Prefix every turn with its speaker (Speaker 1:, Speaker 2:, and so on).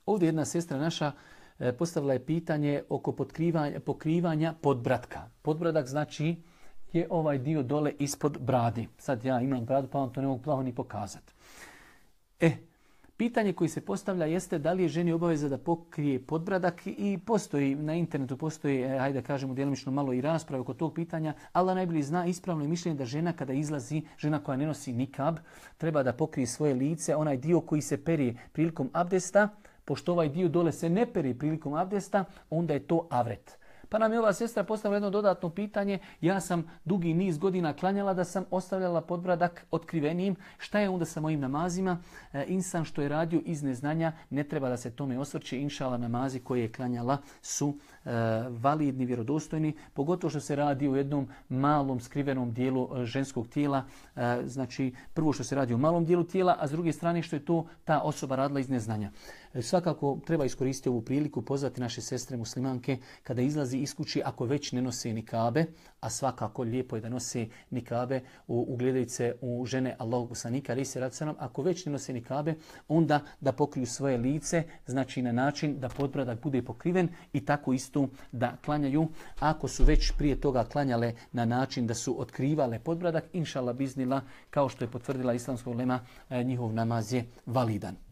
Speaker 1: Ovdje jedna sestra naša postavila je pitanje oko pokrivanja podbratka. Podbradak znači je ovaj dio dole ispod bradi. Sad ja imam bradu pa vam to ne mogu plavo ni pokazati. Pitanje koje se postavlja jeste da li je ženi obaveza da pokrije podbradak i postoji na internetu, postoji, hajde kažemo djelomično malo i rasprave oko tog pitanja, Allah najbolje zna, ispravno je mišljenje da žena kada izlazi, žena koja ne nosi nikab, treba da pokrije svoje lice, onaj dio koji se peri prilikom abdesta, pošto ovaj dio dole se ne peri prilikom abdesta, onda je to avret. Pa nam je ova sestra postavila jedno dodatno pitanje. Ja sam dugi niz godina klanjala da sam ostavljala podbradak otkrivenim. Šta je onda sa mojim namazima? Insan što je radio iz neznanja, ne treba da se tome osvrće. Inšala namazi koje je klanjala su validni, vjerodostojni. Pogotovo što se radi u jednom malom skrivenom dijelu ženskog tijela. Znači, prvo što se radi u malom dijelu tijela, a s druge strane što je to ta osoba radila iz neznanja. Svakako treba iskoristiti ovu priliku, pozvati naše sestre muslimanke kada izlazi iz kući ako već ne nose nikabe, a svakako lijepo je da nose nikabe, ugledajući se u žene Allahog poslanika, ako već ne nose nikabe, onda da pokriju svoje lice, znači na način da podbradak bude pokriven i tako isto da klanjaju. Ako su već prije toga klanjale na način da su otkrivale podbradak, inšallah biznila, kao što je potvrdila islamska ulema, njihov namaz je validan.